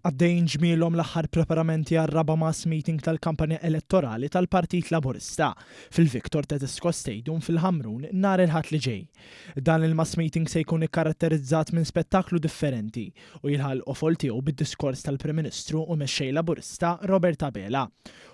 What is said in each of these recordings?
Għaddejjin ġmielhom l-aħħar preparamenti għar-raba' mass meeting tal-kampanja elettorali tal-Partit Laburista fil-Victor Tedesco Stadium fil-Ħamrun nhar il-Ħadd li ġej. Dan il-mass meeting se jkun ikkaratterizzat minn spettaklu differenti u jilħaq l-qofol tiegħu bid-diskors tal-Prim Ministru u Mexxej Laburista Robert Abela.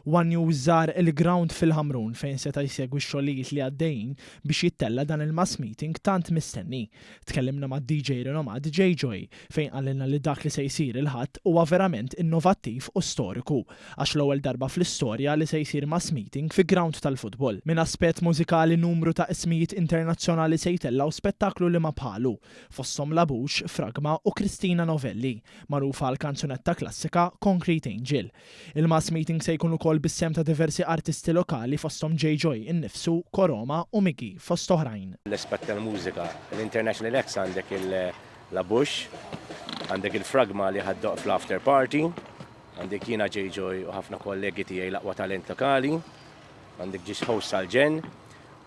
One News żar il-ground fil-Ħamrun fejn seta' jsegwi x-xogħlijiet li għaddejjin biex jittella' dan il-mass meeting tant mistenni. Tkellimna mad-DJ rinomat Jay Joy fejn qalilna li dak li se jsir il-Ħadd huwa verament innovattiv u storiku għax l-ewwel darba fl-istorja li se jsir mass meeting fi ground tal-futbol. Minn aspett mużikali numru ta' ismijiet internazzjonali se jtellgħu spettaklu li ma bħalu, fosthom La Bouche, Fragma u Christina Novelli, magħrufa għall-kanzunetta klassika Concrete Angel. Il-mass meeting se jkun ukoll bis-sehem ta' diversi artisti lokali fosthom Jay Joy innifsu, Koroma u Miggy fost oħrajn. L-aspett tal-mużika, l-international acts għandek il-La Bush, għandek il-Fragma li ħa ddoqq fl-after party, għandek jiena Jay Joy u ħafna kollegi tiegħi l-aqwa talent lokali, għandek ġis host tal-ġenn,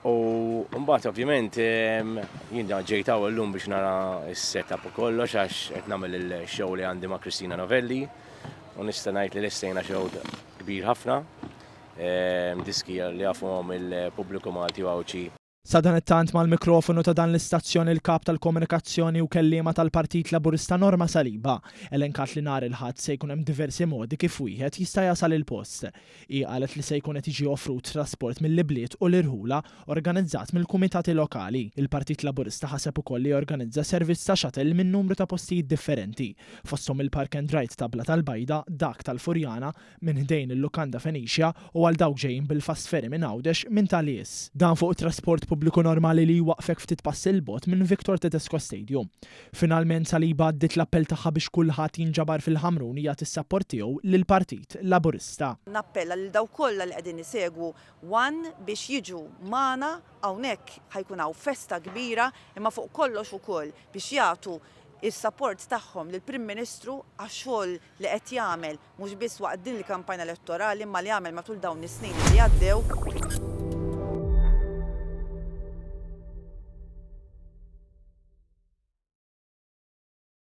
u mbagħad ovvjament jien ġejt hawn illum biex nara s-setup u kollox għax qed nagħmel il-show li għandi ma' Kristina Novelli u nista' ngħid li lestejna show kbir ħafna, diski li jafuhom il-pubbliku Malti u Għawdxi. Sadanittant mal-mikrofonu ta' dan l-istazzjon il-Kap tal-Komunikazzjoni u kelliema tal-Partit Laburista Norma Saliba elenkat li nhar il-Ħadd se jkun hemm diversi modi kif wieħed jista' jasal il-post. Hi qalet li se jkun qed jiġi offrut trasport mill-ibliet u l-irħula organizzat mill-kumitati lokali. Il-Partit Laburista ħaseb ukoll li jorganizza servizz ta' shuttle minn numru ta' postijiet differenti, fosthom il-Park and Ride ta' Blata l-Bajda, dak tal-Furjana, minn ħdejn il-Lukanda Phoenicia u għal dawk ġejjin bil-fast ferry minn Għawdex minn Ta' Lies. Dan fuq it-trasport pubbliku normali li jwaqqfek ftit passi 'l bogħod minn Victor Tedesco Stadium. Finalment Saliba għaddiet l-appell tagħha biex kulħadd jinġabar fil-Ħamrun jagħti s-sapport tiegħu lill-Partit Laburista. Nappella lil dawk kollha li qegħdin isegwu one biex jiġu magħna hawnhekk ħa jkun hawn festa kbira imma fuq kollox ukoll biex jagħtu s-sapport tagħhom lill-Prim Ministru għax-xogħol li qed jagħmel mhux biss waqt din il-kampanja elettorali imma li għamel matul dawn is-snin li għaddew.